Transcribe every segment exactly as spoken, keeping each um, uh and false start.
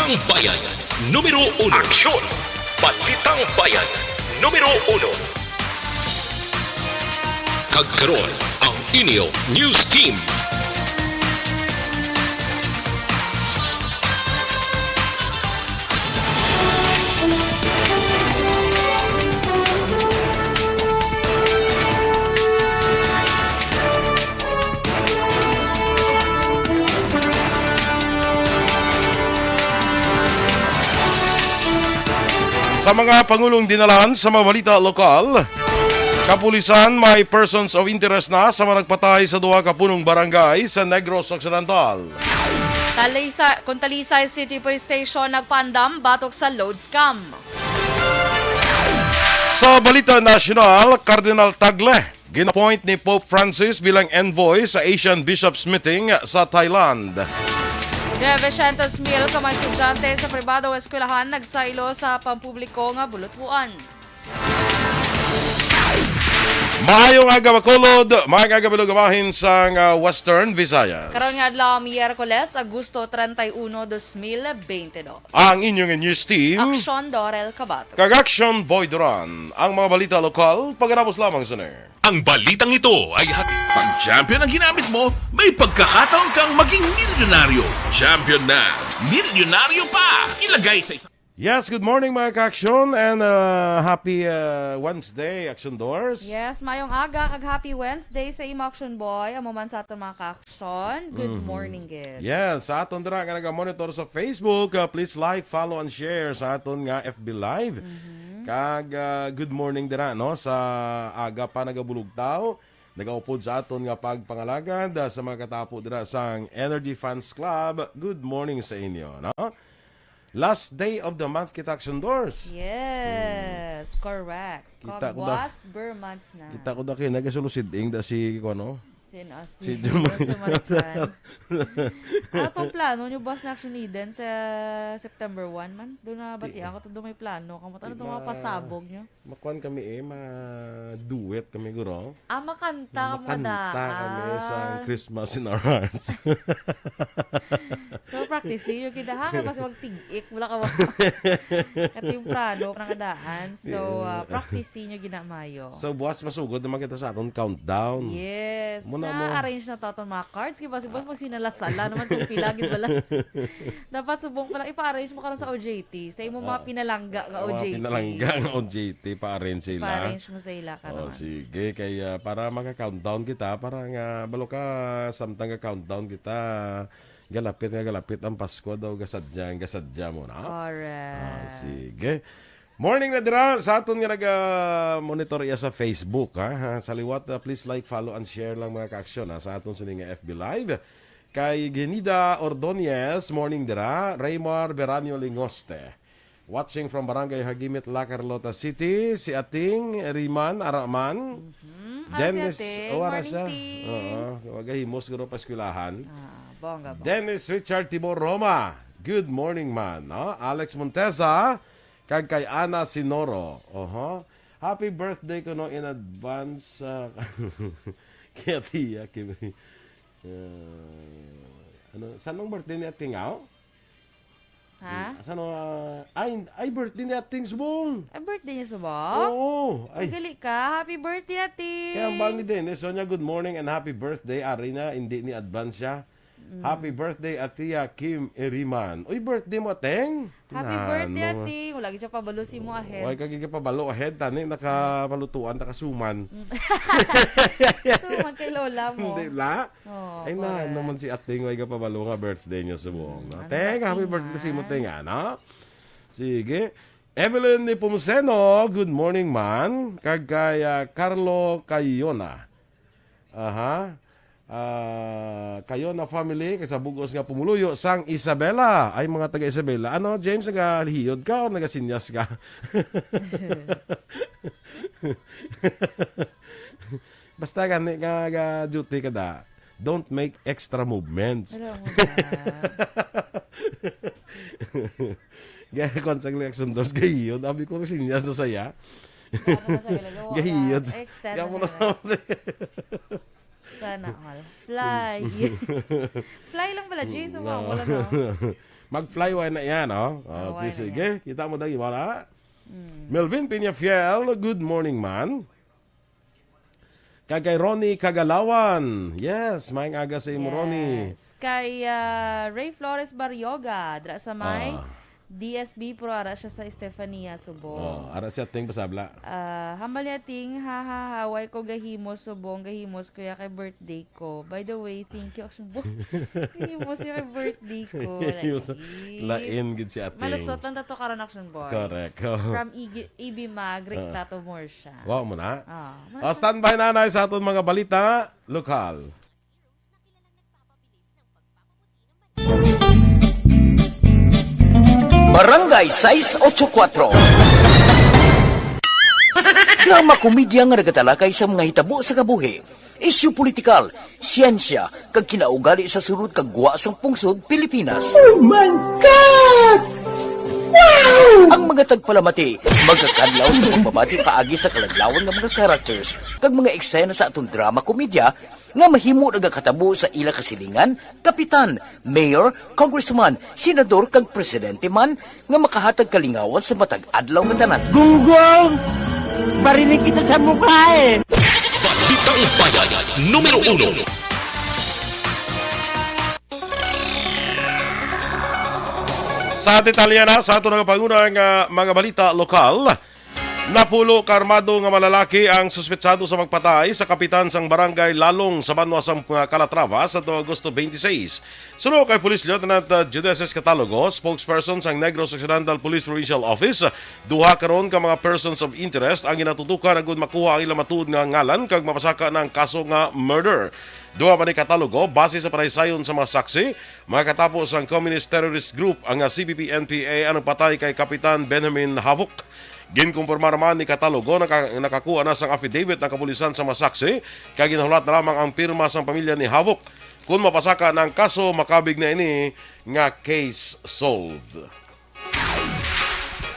Bayan numero uno. Aksyon! Balitang Bayan numero uno. Kag karon, ang inyo news team. Sa mga pangulong dinalan sa mga balita lokal, kapulisan may persons of interest na sa mga nagpatay sa duha ka punong barangay sa Negros Occidental. Talisa-, Contalisay City Police Station nagpaandam batok sa load scam. Sa balita nasyonal, Cardinal Tagle gin-appoint ni Pope Francis bilang envoy sa Asian Bishops Meeting sa Thailand. Nueve cientos mil ka mga estudyante sa pribado nga eskwelahan nagsaylo sa pampubliko nga bulutwoan. Maayong aga, Bacolod. Maayong aga, Bacolod, bahin sang, ah, Western Visayas. Karon nga adlaw, Miyerkules, Agosto treinta y uno, dos mil veintidós. Ang inyong news team, Aksyon Dorel Cabato. Kag Aksyon Boy Duran. Ang mga balita lokal, pagkatapos lamang sa ner. Ang balitang ito ay hat- Pag champion ang ginamit mo, may pagkakataon kang maging milyonaryo. Champion na, milyonaryo pa. Ilagay sa isang Yes, good morning, mga ka-aksyon, and, uh, happy, uh, Wednesday, Action Doors. Yes, mayong aga kag happy Wednesday sa imo, Action Boy. Amo man sa aton mga ka-aksyon, good Mhm. morning, gid. Yes, sa aton dira nga naga-monitor sa Facebook, uh, please like, follow, and share sa aton nga F B Live. Mhm. Kag, uh, good morning dira, no, sa aga pa nagabulugtaw, nagaupod sa aton nga pagpangalagad, uh, sa mga katapo dira sang Energy Fans Club. Good morning sa inyo, no? Last day of the month kita, Action Doors. Yes, correct. Kita ko da- Kagwas ber months na. Kita ko da kayo, nagasulo siding da si, ko, ano? Sin, ah, si Si Jun Jun Marichan. Ano tong plano nyo, Boss, na Action Eden sa September one man? Doon na bati Di- ako, doon may plano. Kamu Di tanong itong mga ma- pasabog nyo? Makuan kami eh, ma-duet kami, guro. Ah, makanta ka Makanta kami sa daan. Christmas in Our Hearts. So, practice yun. Kita ha, kaya mas magtig-ik, wala ka ba? Katimprano, parang kadaan. So, Yeah. ah, practice nyo ginamayo. So, buwas masugod naman kita sa aton countdown. Yes. Muna mo. Na-arrange na to aton mga cards. Kaya si boss, magsinala-sala naman kung pila, gid wala. Dapat subong pala, ipa-arrange mo karon sa O J T. Sa imo mga Ah. pinalangga nga Mga O J T. pinalangga nga O J T, pa-arrange sila. Pa-arrange mo sa ila Oh, karon. sige. Kaya para maka-countdown kita, para nga balo ka, samtang ga-countdown kita, galapit nga galapit ang Pasko daw, gasadya, gasadya mo na. Correct. Ah, sige. Morning na dira sa aton nga naga-monitor iya sa Facebook, ha? Ha, sa liwat, ah, please like, follow, and share lang, mga ka-aksyon, ha, sa aton sini nga F B Live. Kay Genida Ordonez, morning dira. Raymar Beranio Lingoste, watching from Barangay Hagimit, La Carlota City. Si Ating Riman Araman. Mhm. Ah, si Dennis, Ating. oh, ara Morning, siya. Ting. Oo, wagahimos guro pa eskwelahan. Ah, bongga, bongga. Dennis Richard Tibor Roma. Good morning, man. No? Alex Montesa, kag kay Ana Sinoro. Oho. Happy birthday ko no in advance, ah, kay Atiya Kim. Ah, ano, sanong birthday ni Ating, aw? Ha? Sano, ah, ay, ay, birthday ni Ating Subong. Ay, birthday niya subong? Oo, Ay, ay. gali ka. Happy birthday, Ating. Kaya ang bang ni Dennis, so niya, "Good morning and happy birthday." Ari na, hindi ni advance siya. Mm. "Happy birthday, Atiya Kim Iriman." Uy, birthday mo, Ateng? Happy Nano birthday, nga. Ating. Wala gid siya pabalo si mo ahead. Wala ka gid pabalo ahead, tani, nakapalutuan, nakasuman. Mm. Suman kay lola mo. Hindi la. Oh, Ay, na, correct. naman si Ating, way ka pabalo nga birthday niya sa buong, no? Mm, Teng, happy happy birthday si mo, man. Teng, ano? Sige. Evelyn Nepomuceno, good morning, man. Kag kay, ah, Carlo Cayona. Aha. Ah, Cayona family, kay sa bugos nga pumuluyo sang Isabela. Ay, mga taga Isabela. Ano, James, nagahiyod ka o nagasinyas ka? Basta gani nga, nga duty ka da, don't make extra movements. Alam mo na. Gaya ko sa election doors, gahiyod. Abi ko, sinyas na saya. Gaya na sa gilagawa. Gahiyod. Extend Gaya mo na na sa naman. Sana all. Fly. Fly lang pala, Jay. Sumama lang, no? Mag-fly away na yan, oh. Oh, Away sige, na sige. Kita mo dagi, wala? Mm. Melvin Peñafiel, good morning, man. Kag kay Ronnie Kagalawan. Yes, maayong aga sa imo, Ronnie. Yes. Kay, ah, Ray Flores Barrioga, dra sa may Ah. D S B, pero ara siya sa Estefania, Subo. Oh, ara siya, Ting, pasabla. Ah, hambal niya, Ting, ha, ha, ha, way ko gahimo, Subo, ang gahimos ko ya kay birthday ko. By the way, thank you, Subo. Gahimos ya kay birthday ko. Gahimos. Lain. Lain gid si Ating. Malusot lang tato karon, Action Boy. Correct. From Igi-, Ibi Mag, Rick Ah. Tato Morsha. Wow mo na. Ah, Ah, malusot. Standby, nanay, sa aton mga balita lokal. Barangay sais ocho kuatro. Drama komedya nga nagatalakay sa mga hitabo sa kabuhi, isyu politikal, siyensya, kag kinaugali sa sulod kag gwa sang pungsod Pilipinas. Oh my God! Wow! Ang mga tagpalamati magakadlaw sa pagbabati paagi sa kaladlawan nga mga characters kag mga eksena sa aton drama komedya nga mahimo nagakatabo sa ila kasilingan, kapitan, mayor, congressman, senador, kag presidente man nga makahatag kalingawan sa matag adlaw nga tanan. Gunggong! Barinig kita sa mukha eh! Balitang Bayan, numero uno. Sa detalye na sa ato nga panguna nga mga balita lokal, napulo ka armado nga malalaki ang suspetsado sa pagpatay sa kapitan sang barangay Lalong sa banwa sang, uh, Calatrava sa Agosto twenty-six. Suno kay Police Lieutenant, uh, Judeces Catalogo, spokesperson sang Negros Occidental Police Provincial Office, duha karon ka mga persons of interest ang ginatutukan agud makuha ang ilang matuod nga ngalan kag mapasaka na ang kaso nga murder. Duha man ni Catalogo, base sa panaysayon sa mga saksi, mga katapo sang Communist Terrorist Group ang, ah, C P P N P A ang nagpatay kay Kapitan Benjamin Havok. Ginkumpirma naman ni Catalogo, naka-, nakakuha na sang affidavit ang kapulisan sa mga saksi, kay ginahulat na lamang ang pirma sang pamilya ni Havok. Kung mapasaka na ang kaso, makabig na ini nga case solved.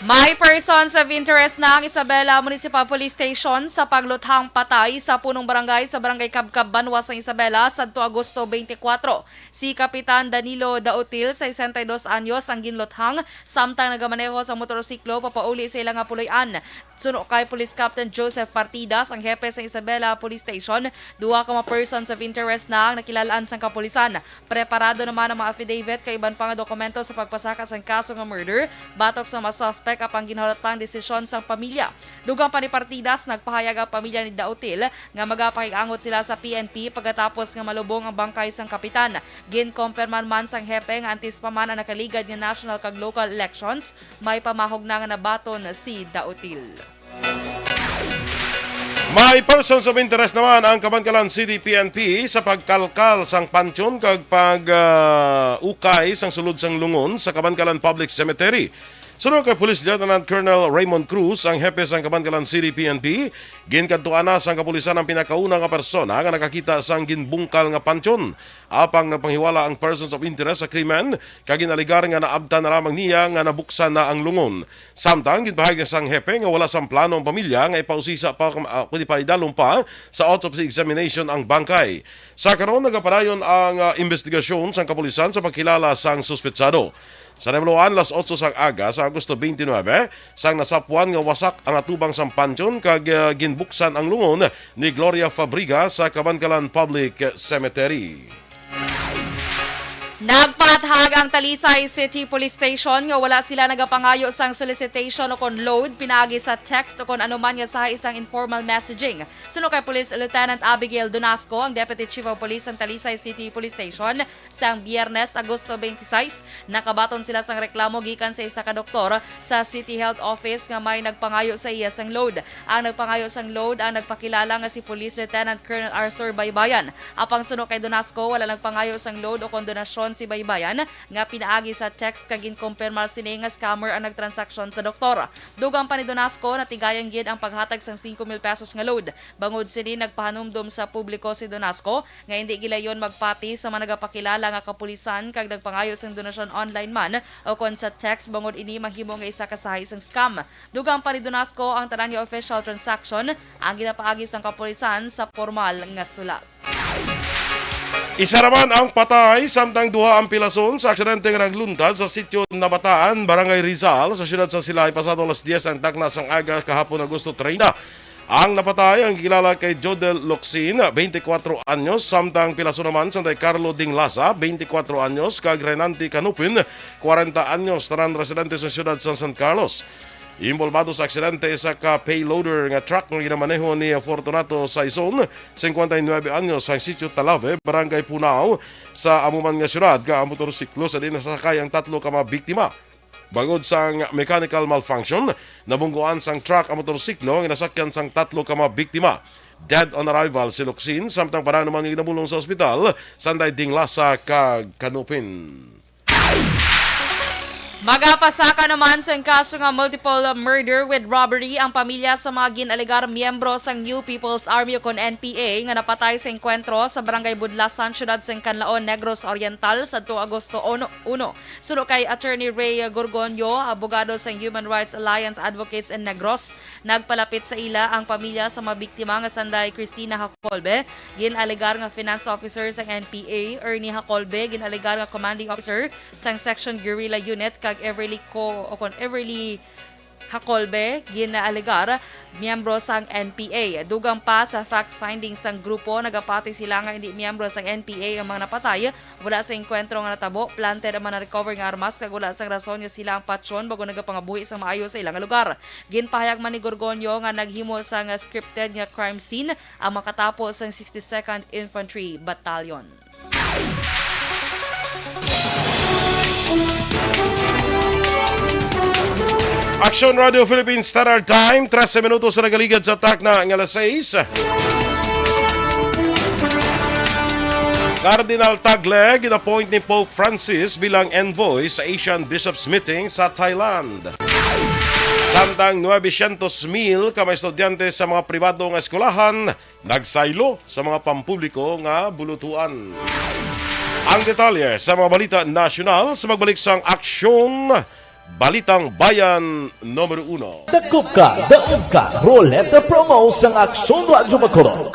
May persons of interest na ang Isabela Municipal Police Station sa pagluthang patay sa punong barangay sa Barangay Kabkab, Banwa sang Isabela, sadto Agosto twenty-four. Si Kapitan Danilo Dautil, sesenta y dos anyos, ang ginluthang samtang nagamaneho sa motorsiklo papauli sa ila nga puloy-an. Suno kay Police Captain Joseph Partidas, ang hepe sa Isabela Police Station, duha ka mga persons of interest na ang nakilal-an sang kapulisan. Preparado naman ang mga affidavit kag iban pa nga dokumento sa pagpasaka sang kaso nga murder batok sa mga suspect, apang ginhulat pa ang desisyon sang pamilya. Dugang pa ni Partidas, nagpahayag ang pamilya ni Dautil nga magapakig-angot sila sa P N P pagkatapos nga malubong ang bangkay sang kapitan. Ginkumpirma man sang hepe nga antes pa man ang nakaligad nga national kag local elections, may pamahog na nga nabaton si Dautil. May persons of interest naman ang Kabankalan City P N P sa pagkalkal sang panteon kag pag, ah, ukay sang sulod sang lungon sa Kabankalan Public Cemetery. Suno kay Police Lieutenant Colonel Raymond Cruz, ang hepe sang Kabankalan City P N P, ginkadtuan na sang kapulisan ang pinakauna nga persona nga nakakita sang ginbungkal nga panteon. Apang nagpanghiwala ang persons of interest sa krimen, kag ginalegar nga naabtan na lamang niya nga nabuksan na ang lungon. Samtang ginpahayag sang hepe nga wala sang plano ang pamilya nga ipausisa pa, ah, kundi paidalom pa sa autopsy examination ang bangkay. Sa karon, nagapadayon ang, ah, investigasyon sang kapulisan sa pagkilala sang suspetsado. Sa nahibaluan, las otso sang aga sa Agosto twenty-nine, sang nasapwan nga wasak ang atubang sang panteon kag, ah, ginbuksan ang lungon ni Gloria Fabriga sa Kabankalan Public Cemetery. Nagpaathag ang Talisay City Police Station nga wala sila nagapangayo sang solicitation o kon load pinaagi sa text o kon anuman nga sahi sang informal messaging. Suno kay Police Lieutenant Abigail Donasco, ang Deputy Chief of Police sang Talisay City Police Station, sang Biyernes, Agosto twenty-six, nakabaton sila sang reklamo gikan sa isa ka doktor sa City Health Office nga may nagpangayo sa iya sang load. Ang nagpangayo sang load ang nagpakilala nga si Police Lieutenant Colonel Arthur Baybayan. Apang suno kay Donasco, wala nagpangayo sang load o kon donasyon si Baybayan nga pinaagi sa text, kag ginkumpirmar sini nga scammer ang nagtransaksyon sa doktor. Dugang pa ni Donasco, natigayan gid ang paghatag sang singko mil pesos nga load. Bangod sini, nagpahanumdom sa publiko si Donasco nga indi gilayon magpati sa mga nagapakilala nga kapulisan kag nagpangayo sang donasyon online man o kon sa text, bangod ini mahimo nga isa ka sahi sang scam. Dugang pa ni Donasco, ang tanan nga official transaction ang ginapaagi sang kapulisan sa pormal nga sulat. Isa naman ang patay, samtang duha ang pilason sa aksidente nga nagluntad sa Sitio Nabataan, Barangay Rizal, sa siyudad sa Silay, pasado alas diyes ang takna sang aga kahapon, Agosto treinta. Ang napatay ang gilala kay Jodel Locsin, twenty-four anyos, samtang pilason naman sang kay Carlo Dinglasa, twenty-four anyos, kag Renante Canupin, kwarenta anyos, tanan residente sa siyudad sa San Carlos. Involbado sa aksidente sa ka payloader nga truck nga ginamaneho ni Fortunato Saison, singkwenta y nuebe anyos, sa Sitio Talave, Barangay Punao, sa amo man nga siyudad, nga ang motorsiklo sa diin nasakay ang tatlo ka mga biktima. Bangod sang mechanical malfunction, nabungguan sang truck ang motorsiklo nga nasakyan sang tatlo ka mga biktima. Dead on arrival si Locsin, samtang para naman nga ginamulong sa ospital, sanday Dinglasa kag Canupin. Magapasaka naman sang kaso nga multiple murder with robbery ang pamilya sa mga gin-alegar miyembro sang New People's Army o kon N P A nga napatay sa engkwentro sa Barangay Budlasan, siyudad sang Canlaon, Negros Oriental, sadto Agosto uno. Suno kay Attorney Ray Gorgonio, abogado sang Human Rights Alliance Advocates in Negros, nagpalapit sa ila ang pamilya sa mga biktima nga sanday Christina Hacolbe, gin-alegar nga finance officer sang N P A, Ernie Hacolbe, gin-alegar nga commanding officer sang Section Guerrilla Unit, kag Everly Co-, o kon Everly Hacolbe, gin-alegar miyembro sang N P A. Dugang pa sa fact findings sang grupo, nagapati sila nga indi miyembro sang N P A ang mga napatay. Wala sa engkwentro nga natabo, planted ang mga na-recover nga armas, kag wala sang rason nga sila ang patyon bag-o nagapangabuhi sang maayo sa ila nga lugar. Ginpahayag man ni Gorgonio nga naghimo sang scripted nga crime scene ang makatapo sang sixty-second Infantry Battalion. Action Radio Philippines Standard Time, trese minutos sa nagaligad sa takna nga alas sais. Cardinal Tagle gin-appoint ni Pope Francis bilang envoy sa Asian Bishops Meeting sa Thailand. Samtang nuebe syentos mil ka mga estudyante sa mga pribado nga eskwelahan nagsaylo sa mga pampubliko nga bulutuan. Ang detalye sa mga balita nasyonal sa magbalik sang Aksyon Balitang Bayan numero uno. Dakop ka, daog ka, Roleta Promo sang Aksyon Radyo Bacolod.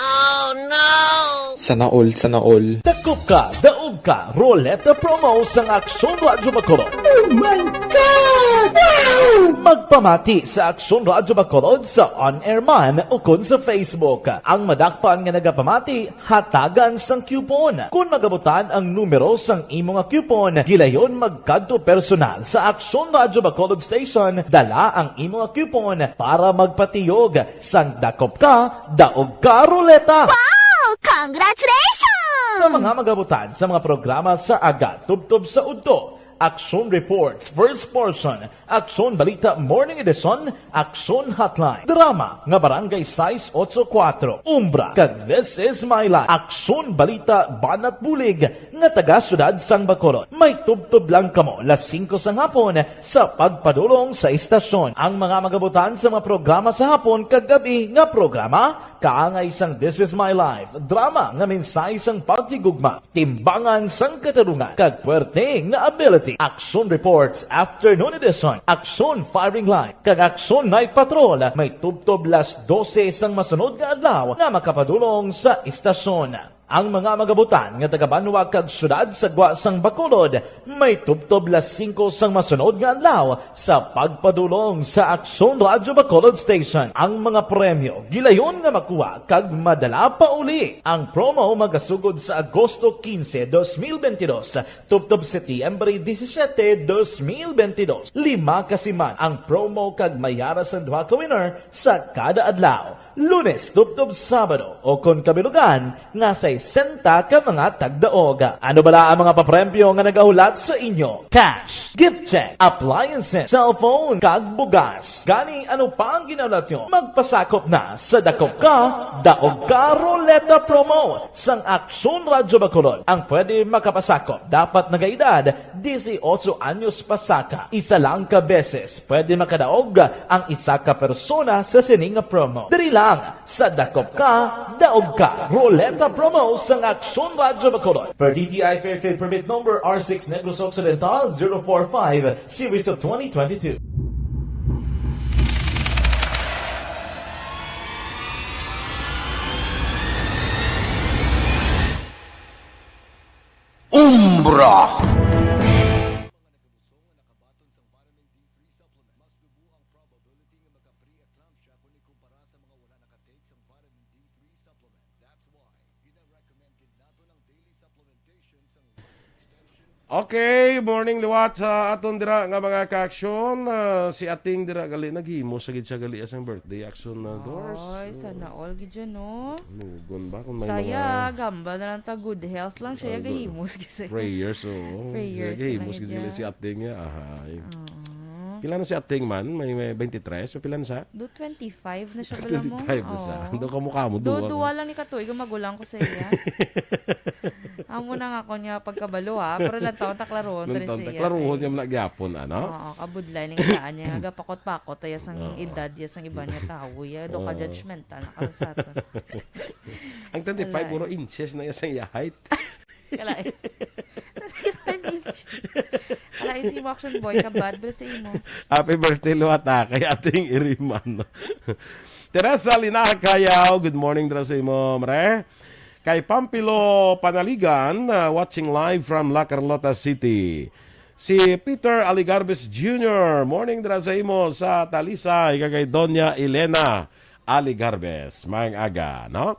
Sana all, sana all. Dakop ka, daog ka, Roleta Promo sang Aksyon Radyo Bacolod. Oh my God! Wow! Magpamati sa Aksyon Radyo Bacolod sa on-air man ukon sa Facebook. Ang madakpan nga nagapamati, hatagan sang coupon. Kon magabutan ang numero sang imo nga coupon, gilayon magkadto personal sa Aksyon Radyo Bacolod Station, dala ang imo nga coupon para magpatiyog sang Dakop Ka, Daog Ka Roleta. Wow! Congratulations! Sa mga magabutan sa mga programa sa aga tubtob sa udto, Aksyon Reports, First Portion, Aksyon Balita Morning Edition, Aksyon Hotline, drama nga Barangay sais ocho kuwatro, Umbra, kag This Is My Life, Aksyon Balita Banat Bulig nga taga Siyudad sang Bacolod. May tubtob lang kamo las singko sang hapon sa pagpadulong sa istasyon. Ang mga magabutan sa mga programa sa hapon kag gab-i nga programa, kaangay sang This Is My Life, drama nga mensahe sang paghigugma, timbangan sang katarungan, kag puwerte nga ability. Aksyon Reports Afternoon Edition, Aksyon Firing Line, kag Aksyon Night Patrol may tubtob las dose sang masunod nga adlaw nga makapadulong sa istasyon. Ang mga magabutan nga taga-banwa kag siyudad sa gwa sang Bacolod may tubtob las singko sang masunod nga adlaw sa pagpadulong sa Aksyon Radyo Bacolod Station. Ang mga premyo gilayon nga makuha kag madala pauli. Ang promo magasugod sa Agosto quince, dos mil veintidós, tubtob Setyembre disisiete, dos mil veintidós. Lima ka siman ang promo kag may ara sang duha ka winner sa kada adlaw, Lunes tubtob Sabado, o kon kabilugan nga sesenta ka mga tagdaog. Ano bala ang mga papremyo nga nagahulat sa inyo? Cash, gift check, appliances, cellphone, kag bugas. Gani, ano pa ang ginahulat nyo? Magpasakop na sa Dakop Ka, Daog Ka Roleta Promo sang Aksyon Radyo Bacolod. Ang pwede makapasakop dapat nagaedad disiotso anyos pasaka. Isa lang ka beses pwede makadaog ang isa ka persona sa sini nga promo. Diri lang sa Dakop Ka, Daog Ka Roleta Promo sang Aksyon Radyo Bacolod. Per D T I Fair Trade Permit Number R six Negros Occidental zero four five, Series of twenty twenty-two. Sombra. Okay, morning liwat sa aton dira nga mga ka-action. Ah, si Ating dira gali naghimo sa gid siya gali asang birthday action na Dors. Ay, sana all gid yun, no? Lugon ba kung may Kaya, mga gamba na lang ta good health lang siya, Ah, good. gahimos kasi. prayers, oo. Prayers Gahimos lang gid niya. Si Ating niya. Ahay. Oo. Pila na si Ating man? May, may twenty-three? So, pila na sa? Do twenty-five na siya pala mo. twenty-five na sa. Oo. Do ka mo kamo, Do, duwa. duwa lang ni Katuig ang magulang ko sa iya. Amo na nga ko niya pagkabalo, ha? Pero lang taon taklaron to ni Nung sa iya. Klaruhon Kay- niya man gyapon, ano? Oo, kabudlay ning daan niya. Gapakot-pakot, ya sang Oo. edad, ya sang iba niya tawo. Ya, do ka Oo. judgmental na karon sa aton. Ang twenty-five, Alay. puro inches na iya sa iya height. Kalain. Kalain si mo action boy, kabad, bala sa imo. Happy birthday, Luwata, kay Ating Iriman. Teresa Linaha Cayaw, good morning dira sa imo, mare. Kay Pampilo Panaligan, uh, watching live from La Carlota City. Si Peter Aligarbes Junior, morning dira sa imo sa Talisay, kag kay Doña Elena Aligarbes. Maayong aga, no?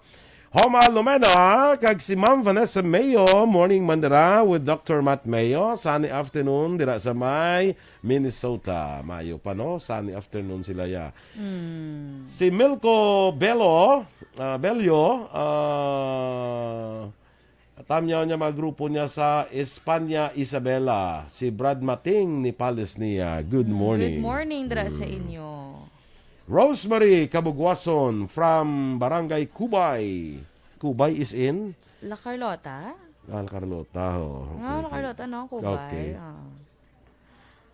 Homa Lumena, kag si Ma'am Vanessa Mayo, morning man dira with Doctor Matt Mayo, sunny afternoon dira sa may Minnesota. Mayo pa, no? Sunny afternoon sila, ya. Hmm. Si Milko Bello, ah, Bello, ah, tamyaw niya mga grupo niya sa Espanya, Isabela. Si Brad Mating ni Palace niya. Good morning. Good morning, dira sa Mm. inyo. Rosemary Kabugwason from Barangay Cubay. Cubay is in? La Carlota? Ah, La Carlota, oh. Nga, La Carlota, no? Cubay. Okay. Ah.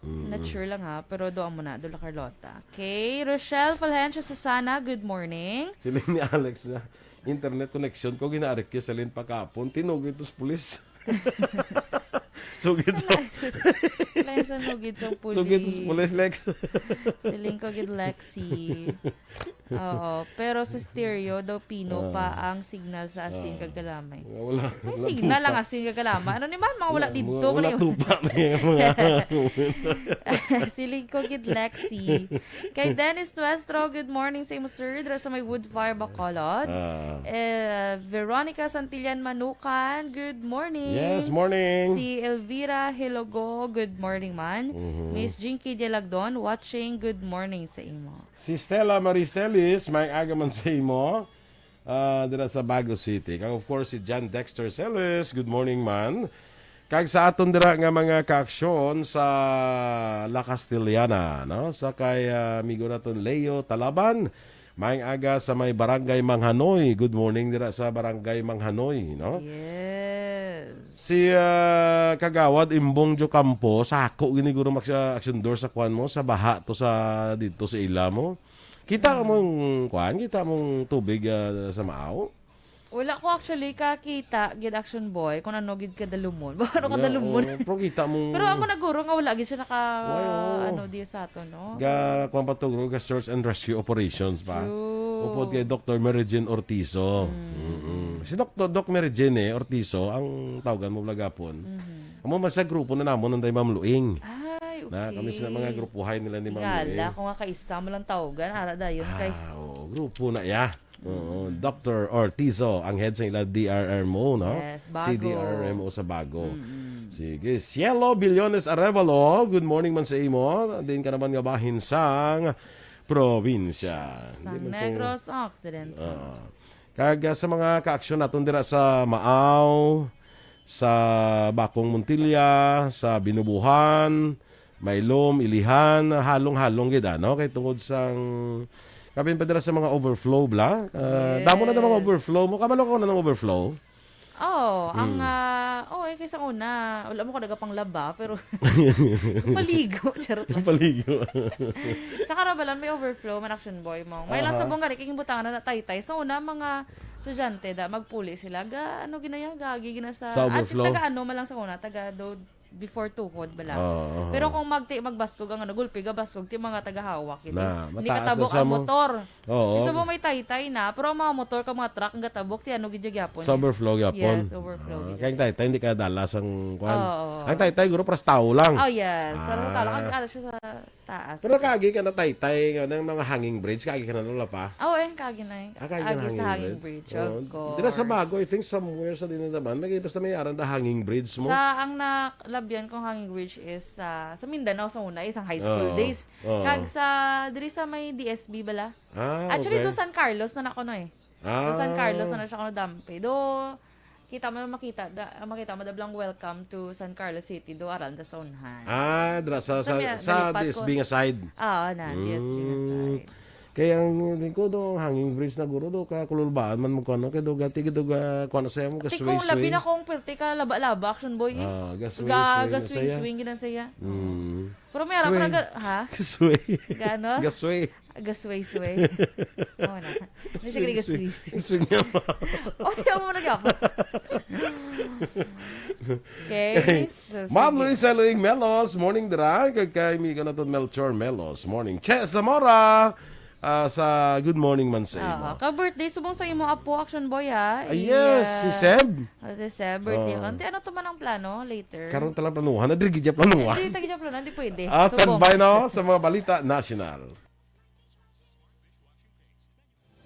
Mm. Not sure lang ha, pero doon mo na, do La Carlota. Okay, Rochelle Fulgencio Susana, good morning. Siling ni Alex na, internet connection ko, ginaari ko sa lin pakapon, tinugid to sa pulis. Sugid sa, Lain sa nugid sa pulis. sugid to sa pulis, Lex. Siling ko gid Lexi. Oo, pero sa stereo daw pino Ah. pa ang signal sa asin Ah. kag kalamay. Wala. May wala signal tupa. Ang asin kag kalamay. Ano ni man, mga wala Wala, dito. mga wala Mga tupa na yung mga Siling ko gid Lexi. Kay Dennis Tuestro, good morning sa imo, sir. Dira sa may Woodfire, Bacolod. Ah. Eh, Veronica Santillan Manukan, good morning. Yes, morning. Si Elvira Hilogo, good morning man. Mhm. Miss Jinky Dialagdon, watching, good morning sa imo. Si Stella Marie Celis, may aga man sa imo. Ah, dira sa Bago City. Kag of course, si John Dexter Celis, good morning man. Kag sa aton dira nga mga kaaksyon sa La Castellana, no? Sa kay, ah, amigo naton Leo Talaban, maayong aga sa may Barangay Manghanoy. Good morning dira sa Barangay Manghanoy, no? Yes. Si, ah, Kagawad Imbong Jocampo, sako gini guro mag-, sa action door sa kwan mo, sa baha to sa, dito sa ila mo. Kita mo yung kwan, kita mong tubig, ah, sa Maaw? Wala ko actually kakita gid, action boy, kung ano gid kadalumon. Ano kadalumon? Oo, pero kita mo. Pero amo na guro nga wala gid siya naka, Why, oo. Ano, di sa ato, no? Ga, kwan pa to, guro, ga search and rescue operations pa. True. Upod kay Doctor Mary Jane Ortizo. Mm. Mm-mm. Si Doc, Doc Mary Jane, eh, Ortizo, ang tawgan mo, Blagapon. Mhm. Amo man sa grupo na namon, nanday Ma'am Luing. Ay, okay. Na, kami sila mga grupuhay nila ni Ma'am Tingala, Luing. kung nga kaisa mo lang tawgan, ara dayon kay Ah, oo, grupo na iya. Oo, Doctor Ortizo, ang head sa ila D R R M O, no? Yes, Bago. C D R R M O sa Bago. Mm-mm. Sige, Cielo Billones Arevalo, good morning man sa imo. Din ka naman nga bahin sang probinsya. Sang Di man sa- Negros Occidental. Ah. Kag, ah, sa mga kaaksyon naton dira sa Maaw, sa Bakong Montilla, sa Binubuhan, Mailom, Ilihan, halong-halong gid, ano? Kay tungod sang, kapin pa dira sa mga overflow, bla? Ah, Yes. Damo na ang mga overflow mo. Kabalo ko na ng overflow. Oh, ang Mm. ah, oh, eh, kaysa una, wala mo ko nagapanglaba, pero paligo, charot lang. Paligo. Sa Karabalan, may overflow man, action boy mo. May lang Aha. sabong gari, kay butangan na nataytay. Sa una, mga estudyante, da, magpuli sila. Ga, ano, ginaya, gagi, gina sa, Sa at overflow? Taga ano, man lang sa una, taga do, before tuhod bala. Oo, oo. Pero kung magti magbaskog ang ano, gulpi gabaskog ti mga tagahawak iti. Na, hindi mataas na katabok sa ang mo-, motor. Oo. Isa mo may taytay na, pero ang mga motor ka mga truck ang gatabok ti ano gid gyapon. Sa overflow gyapon. Yes, overflow Ah, gid kaya ang gyapon. Taytay hindi kaya dala sang kwan. Oo. Ang taytay guro para sa tao lang. Oh, yes. Pero sa tao lang, Ah. ang ano siya sa taas. Pero nakaagi ka na taytay nga ng mga hanging bridge, kaagi ka na wala pa. Oh, eh, kaagi na eh. Ah, kaagi ka na Agi sa hanging hanging bridge. Bridge, of Oo. course. Dira sa bago, I think somewhere sa Dinadaman, may basta may aran da hanging bridge mo. Sa ang nakalabyan kong hanging bridge is sa, sa Mindanao sa una, isang high school Oo. days. Oo. Kag sa, diri sa may D S B bala. Ah, Actually, okay. do San Carlos na na kuno eh. Do San Ah. Carlos na na siya kuno dampe. Do, kita mo, makita, da, makita mo, dablang welcome to San Carlos City. Do, aral da sa unhan. Ah, dira sa, Sa sa, may, sa nalipat D S B ko. nga side. Oo, na, D S B nga Mm. side. Kaya ang, di ko do, ang hanging bridge na guro do, ka kululbaan man mo kuno, kay do, gati, do, ga, kuno sa mo, Ati kung labi gasway-sway. na kung pwerte ka, laba-laba, action boy eh. Ah, gasway-sway Ga, na gaswing, saya. swing, gina saya. Mm. Pero may harap Sway. na ga, ha? Gasway. Gano? Gasway. Gasway-sway. Oo na. Hindi siya Swing, swing. Gasway-sway. Swing niya ba? Oh, di mo na gyapon. Okay, so, Ma'am sige. Luisa Luing Melos, morning dira. Kag kay amigo naton Melchor Melos, morning. Che Zamora, ah, sa good morning man sa imo. Oo. Ka-birthday subong sa imo apo, Action Boy, ha? Ah, I, yes, si ah, Seb. oh, si Seb, birthday Oo. ko. Ante, ano to man ang plano later? Karon ta lang planuhan. Na, diri gid planuhan. Hindi, tagi dyan plano. Hindi pwede. Ah, Subong. standby na sa mga balita nasyonal.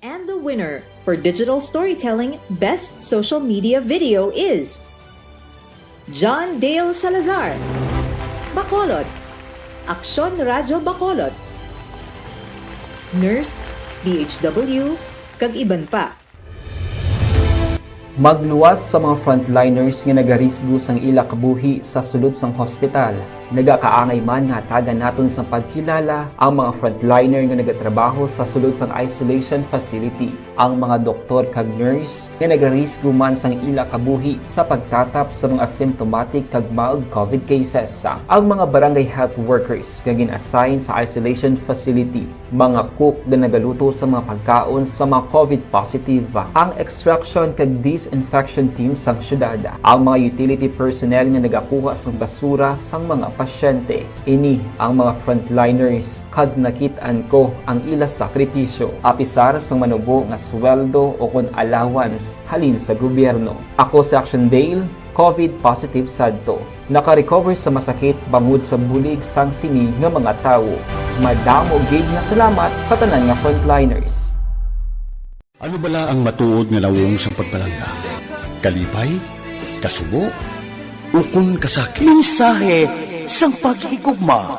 And the winner for digital storytelling best social media video is John Dale Salazar, Bacolod, Aksyon Radyo Bacolod, Nurse, D H W, kag iban pa. Magluwas sa mga frontliners nga nagarisgo sang ila kabuhi sa sulod sang hospital. Nagakaangay man nga hatagan naton sang pagkilala ang mga frontliner nga nagatrabaho sa sulod sang isolation facility, ang mga doktor kag nurse nga nagarisgo man sang ila kabuhi sa pagtatap sa mga asymptomatic kag mild covid cases, ang mga barangay health workers nga gin-assign sa isolation facility, mga cook nga nagaluto sa mga pagkaon sa mga covid positive, ang extraction kag disinfection team sang syudad, ang mga utility personnel nga nagakuha sang basura sang mga pasyente. Ini ang mga frontliners kag nakit-an ko ang ila sakripisyo, apisar sang manubo nga sweldo o kon allowance halin sa gobyerno. Ako si Action Dale, covid positive sadto. Naka-recover sa masakit bangod sa bulig sang sini nga mga tawo. Madamo gid nga salamat sa tanan nga frontliners. Ano bala ang matuod nga nawong sang pagpalangga? Kalipay? Kasubo? Ukon kasakit? Mensahe sang paghigugma.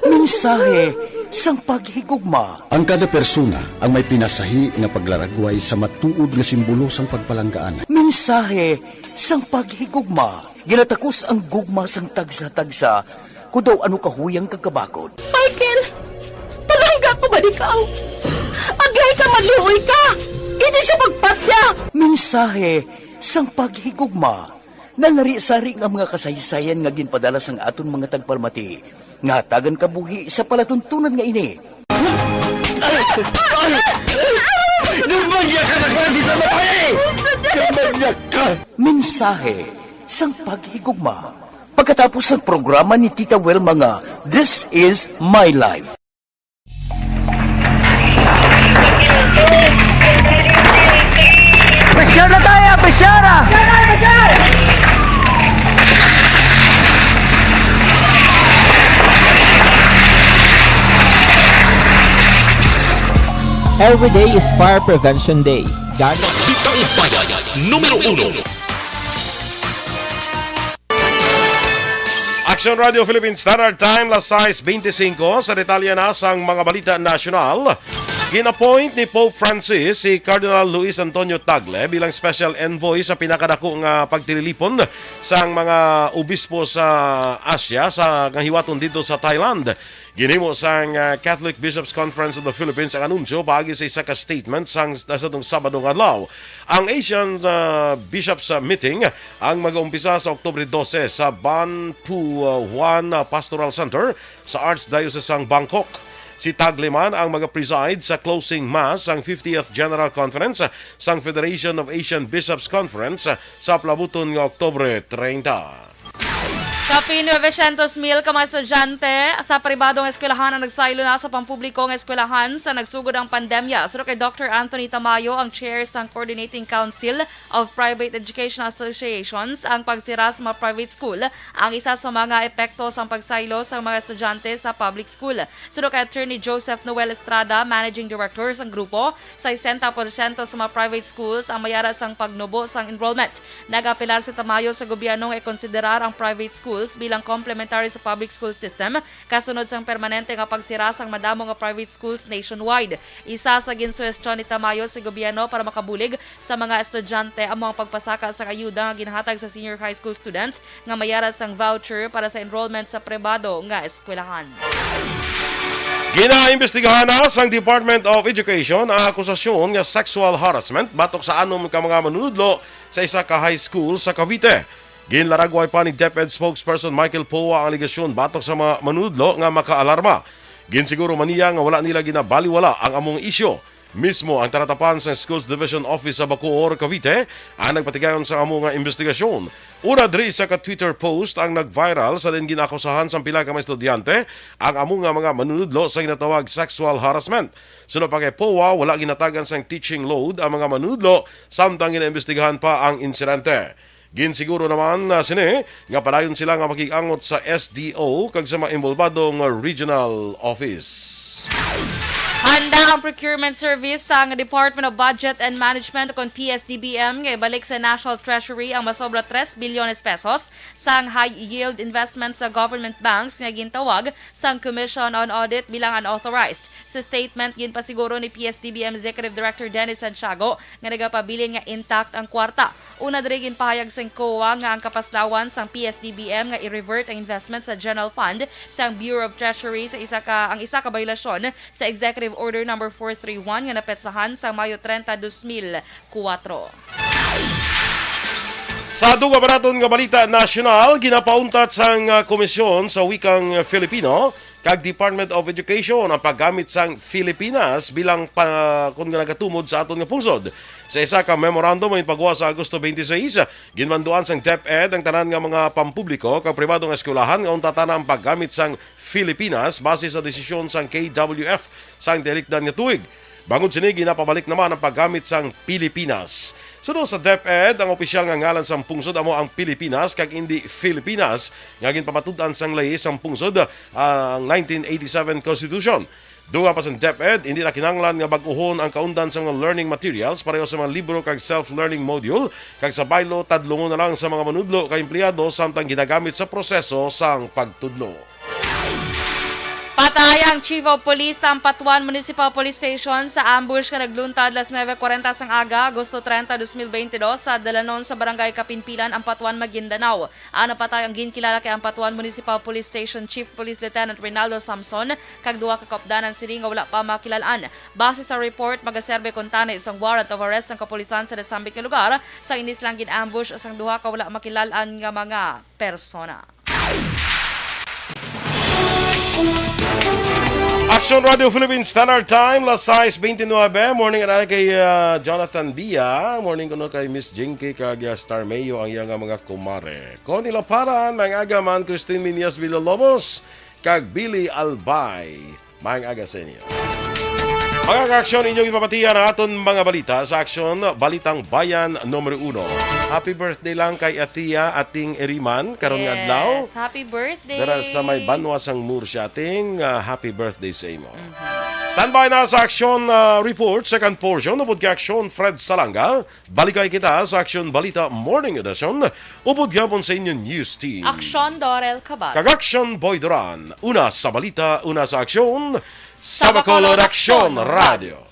Mensahe sang paghigugma. Ang kada persona ang may pinasahi nga paglaragway sa matuod nga simbolo sang pagpalanggaan. Mensahe sang paghigugma. Ginatakos ang gugma sang tagsa-tagsa, kon daw ano kahuyang kag kabakod. Michael, palangga ko ba ikaw? Agay ka, maluoy ka! Hindi siya pagpatya! Mensahe sang paghigugma. Nanari-sari nga mga kasaysayan nga ginpadala sang aton mga tagpalamati nga hatagan kabuhi sa palatuntunan nga ini. Ay! Ay! Ay! Nagmanyag ka na klase sa babae! Nagmanyag ka! Mensahe sang paghigugma. Pagkatapos sang programa ni Tita Wilma nga This Is My Life. Pressure na tayo! Pressure na! Every day is Fire Prevention Day. Gag- Balitang Bayan, numero uno. Action Radio Philippine Standard Time, las sais beintisinco. Sa detalye na sang mga balita nasyonal, gin-appoint ni Pope Francis si Cardinal Luis Antonio Tagle bilang special envoy sa pinakadako nga pagtililipon sang mga obispo sa Asia sa nga hiwaton didto sa Thailand. Ginhimo sang, ah, Catholic Bishops Conference of the Philippines ang anunsyo paagi sa isa ka statement sang, sa atong Sabado nga adlaw. Ang Asian, ah, Bishops, ah, Meeting ang mag-umpisa sa Oktubre dose sa Ban Phu, ah, Huan, ah, Pastoral Center sa Archdiocese sang Bangkok. Si Tagle man ang mag-preside sa closing mass sang fiftieth General Conference sang Federation of Asian Bishops Conference sa palabuton nga Oktubre treinta. Kapin novecientos mil ka mga estudyante sa pribadong eskwelahan ang nagsaylo na sa pampubliko nga eskwelahan sa nagsugod ang pandemya. Suno kay Doctor Anthony Tamayo, ang chair sang Coordinating Council of Private Educational Associations, ang pagsira sa mga private school ang isa sa mga epekto sang pagsaylo sang mga estudyante sa public school. Suno kay Attorney Joseph Noel Estrada, Managing Director sang grupo, sesenta porsyento sa mga private schools ang mayara sang pagnubo sang enrollment. Nag-apelar si Tamayo sa gobyerno nga ikonsiderar ang private schools bilang complementary sa public school system, kasunod sang permanente nga pagsira sang madamo nga private schools nationwide. Isa sa ginsuhestyon ni Tamayo sa gobyerno para makabulig sa mga estudyante amo ang pagpasaka sang ayuda nga ginhatag sa senior high school students nga mayara sang voucher para sa enrollment sa pribado nga eskwelahan. Ginaimbestigahan na sang Department of Education ang akusasyon nga sexual harassment batok sa anom ka mga manunudlo sa isa ka high school sa Cavite. Ginlaragway pa ni DepEd spokesperson Michael Poa ang alegasyon batok sa mga manunudlo nga makaalarma. Ginsiguro man niya nga wala nila ginabaliwala ang among isyu. Mismo ang talatapan sa Schools Division Office sa Bacoor, Cavite, ang nagpatigayon sa amo nga imbestigasyon. Una diri sa ka Twitter post ang nag-viral sa diin ginakusahan sang pila ka mga estudyante ang amo nga mga manunudlo sa ginatawag sexual harassment. Suno pa kay Poa, wala ginatagan sang teaching load ang mga manunudlo samtang ginaimbestigahan pa ang insidente. Ginsiguro naman na sini nga padayon sila nga makig-angot sa S D O kag sa mga involbado nga regional office. Handa ang procurement service sang Department of Budget and Management, kon P S D B M, nga ibalik sa National Treasury ang masobra tres bilyones pesos sang high yield investment sa government banks nga gintawag sang Commission on Audit bilang unauthorized. Sa statement, ginpasiguro ni P S D B M Executive Director Dennis Santiago nga nagapabilin nga intact ang kwarta. Una diri, ginpahayag sang COA nga ang kapaslawan sang P S D B M nga i-revert ang investment sa General Fund sang Bureau of Treasury sa isa ka ang isa ka biolasyon sa Executive Order Number four three one nga napetsahan sa Mayo treinta, dos mil kuwatro. Sa dugang pa naton nga balita nasyonal, ginapauntat sang, ah, Komisyon sa Wikang Filipino kag Department of Education ang paggamit sang Filipinas bilang pa, kun nga nagatumod sa aton nga pungsod. Sa isa ka memorandum nga ginpagawa sa Agosto twenty-six, ginmanduan sang DepEd ang tanan nga mga pampubliko kag pribado nga eskwelahan nga untatan na ang paggamit sang Filipinas base sa desisyon sang K W F sang tinikdan nga tuig. Bangod sini, ginapabalik naman ang paggamit sang Pilipinas. Suno sa DepEd, ang opisyal nga ngalan sang pungsod amo ang Pilipinas kag indi Filipinas, nga ginpamatud-an sang ley sang pungsod, ang nineteen eighty-seven Constitution. Dugang pa sang DepEd, hindi na kinahanglan nga bag-ohon ang kaundan sa mga learning materials pareho sa mga libro kag self-learning module, kag sa baylo, tadlungon na lang sa mga manudlo kag empleyado samtang ginagamit sa proseso sang pagtudlo. Patay ang Chief of Police sa Ampatuan Municipal Police Station sa ambush nga nagluntad las nuebe kuwarenta sang aga, Agosto treinta, dos mil veintidós, sa dalanon sa Barangay Kapinpilan, Ampatuan, Maguindanao. Ang napatay ang ginkilala kay Ampatuan Municipal Police Station Chief Police Lieutenant Reynaldo Samson kag duha ka kaupdanan sini nga wala pa makilal-an. Base sa report, magaserbe kuntani sang warrant of arrest ang kapulisan sa nasambit nga lugar, sang inis lang gin-ambush sang duha ka wala makilal-an nga mga persona. Action Radio Philippines Standard Time, las sais beintinuebe. Morning, anay kay, ah, Jonathan Bia. Morning kuno kay Miss Jinky kag, ah, Star Mayo, ang iyang, ah, mga kumare. Connie Laparan, maayong aga man, Christine Minyas Villalobos, kag Billy Albay. Maayong aga sa inyo. Mga ka-aksyon, inyong ipapatiya na aton mga balita sa Aksyon, Balitang Bayan numero uno. Happy birthday lang kay Athea Ating Eriman karon nga adlaw. Yes, happy birthday. Dara sa may banwa sang Murcia, Ating, ah, happy birthday sa imo. Mhm. Standby na sa Aksyon, ah, report, second portion, upod kay Aksyon Fred Salanga. Balikay kita sa Aksyon Balita Morning Edition, upod gyapon sa inyo news team. Aksyon Dorel Cabal. Kag Aksyon Boy Duran. Una sa balita, una sa aksyon, sa Bacolod Aksyon Radio.